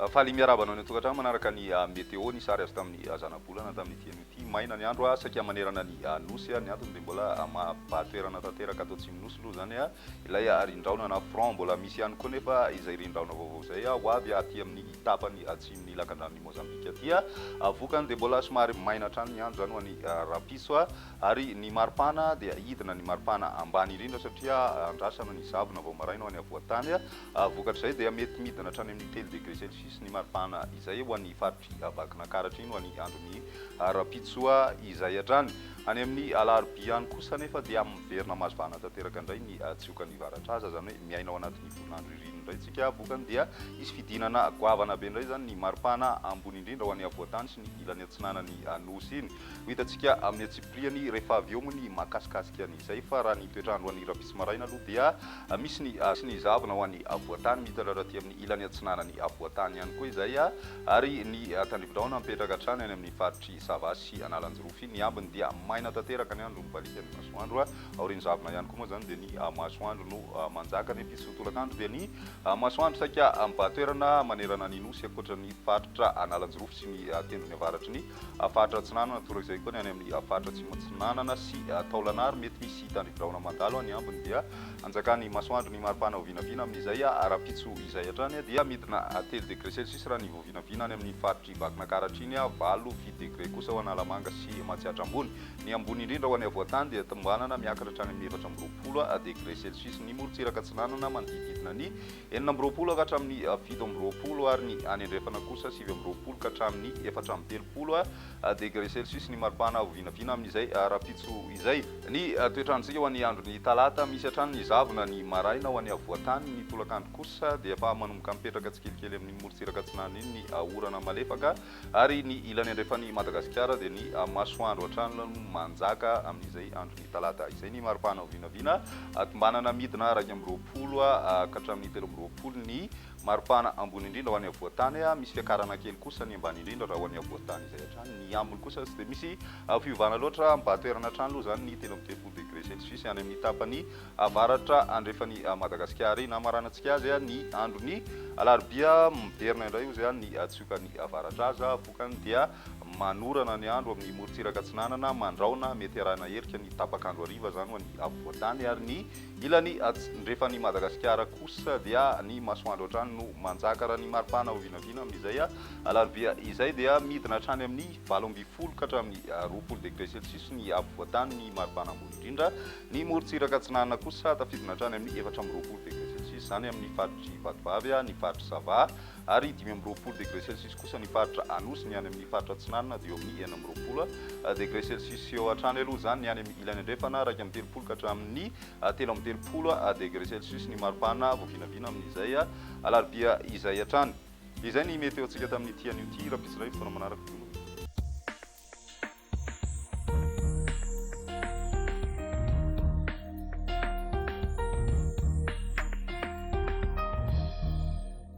Faly miarahaba anao any an-tokantrano manaraka ny météo. Ny sary azo tamin'ny zanabolana tamin'ity anio ity. Maina ny andro saika manerana ny Nosy. Ny antony dia mbola maha-toerana tanteraka ato atsimon'ny Nosy aloha izany ilay rindraona na front. Mbola misy ihany koa nefa izay rindraona vaovao izay ho avy aty amin'ny tapany atsimon'ny lakandranon'i Mozambika aty. Vokany dia mbola somary maina hatrany ny andro izany ho an'ny rahampitso. Ary ny maripana dia hidina ny maripana ambany indrindra satria andrasana ny zavona vao maraina ho any afovoan-tany. Vokatr'izay dia mety midina hatrany amin'ny 3 degré celsius ny maripana izay ho an'ny faritr'i Vakinankaratra iny ho an'ny andron'ny rahampitso izay hatrany. Any amin'ny alarobia ihany kosa anefa dia miverina mahazo vahana tanteraka indray ny tsiokan'ny varatraza, izany hoe miaina ao anatin'ny volon'andro ririnina indray isika. Vokany dia hisy fidinana goavana be indray izany ny maripana ambony indrindra ho an'ny afovoan-tany sy ny ilany atsinanan'ny Nosy iny. Ho hitantsika amin'ny antsipiriany rehefa avy eo moa ny mahakasikasika an'izay fa raha ny toetr'andro any rahampitso maraina aloha dia misy ny sy ny zavona ho an'ny afovoan-tany miitatra aty amin'ny ilany atsinanan'ny afovoan-tany ihany koa izay ary ny tandrivindrahona mipetraka hatrany any amin'ny faritr'i Sava sy Analanjirofo iny. Ny ambiny dia maina tanteraka ny andro mibaliaka ny masoandro. Aorian'ny zavona ihany koa moa izany dia ny masoandro no manjaka nefa izy tolakandro dia ny masoandro saika mibahan-toerana manerana ny Nosy ankoatra ny faritra Analanjirofo sy ny tendrony avaratry ny Faritra Atsinanana, toraka izay koa ny any amin'ny faritra Atsimo Atsinanana sy Taolagnaro. Mety misy tandridrahona mandalo any ambiny dia anjakan'ny masoandro ny maripana ho vinavina amin'izay rahampitso izay hatrany dia midina 3 degré celsius raha ny voavinavina any amin'ny faritr'i Vakinankaratra iny, 8, 7 degré kosa ho Analamanga sy Matsiatra Ambony. Ny ambony indrindra ho any afovoan-tany dia tombanana miakatra hatrany amin'ny 24 degré celsius. Ny morontsiraka atsinanana manodidididina ny 26 ka hatramin'ny 27 ary ny any andrefana kosa 29 ka hatramin'ny 34 degré celsius ny maripana ho vinavina amin'izay rahampitso izay. Ny toetr'androntsika ho an'ny andron'ny talata, misy hatrany ny zavona ny maraina ho an'ny afovoan-tany, ny tolakandro kosa dia efa manomboka mipetraka tsikelikely amin'ny morontsiraka atsinanana iny ny orana malefaka ary ny ilany andrefan'i Madagasikara dia ny masoandro hatrany no manjaka amin'izay andron'ny talata izay. Ny maripana ho vinavina tombanana midina 21 ka hatramin'ny 23 ny maripana ambony indrindra ho an'ny afovoan-tany. Misy fiakarana kely kosa ny ambany indrindra raha ho an'ny afovoan-tany izay hatrany. Ny ambiny kosa tsy dia misy fiovana loatra, mibahan-toerana hatrany aloha izany ny 33 degré celsius any amin'ny tapany avaratra andrefan'i Madagasikara iny. Hamaranantsika azy ny andron'ny alarobia, miverina indray ozy ny tsiokan'ny avaratraza. Vokany dia manorana ny andro amin'ny morontsiraka atsinanana, mandrahona, mety arahina herika ny tapak'andro hariva izany ho an'ny afovoan-tany ary ny ilany andrefan'i Madagasikara kosa dia ny masoandro hatrany no manjaka. Raha ny maripana ho vinavina amin'izay alarobia izay dia midina hatrany amin'ny 18 ka hatramin'ny 20 degré celsius ny afovoan-tany ny maripana ambony indrindra. Ny morontsiraka atsinanana kosa tafidina hatrany amin'ny 24 degré celsius, izany amin'ny faritr'i Vatovavy, ny faritr'i Sava, ary 25 degré celsius kosa ny faritra Anosy, ny any amin'ny faritra atsinanana dia eo amin'ny 26 degré celsius eo hatrany aloha izany, ny any amin'ny ilany andrefana 31 ka hatramin'ny 33 degré celsius ny maripana voavinavina amin'izay alarobia izay hatrany. Izay ny météo-ntsika tamin'ity anio ity, rahampitso indray fotoana manaraka.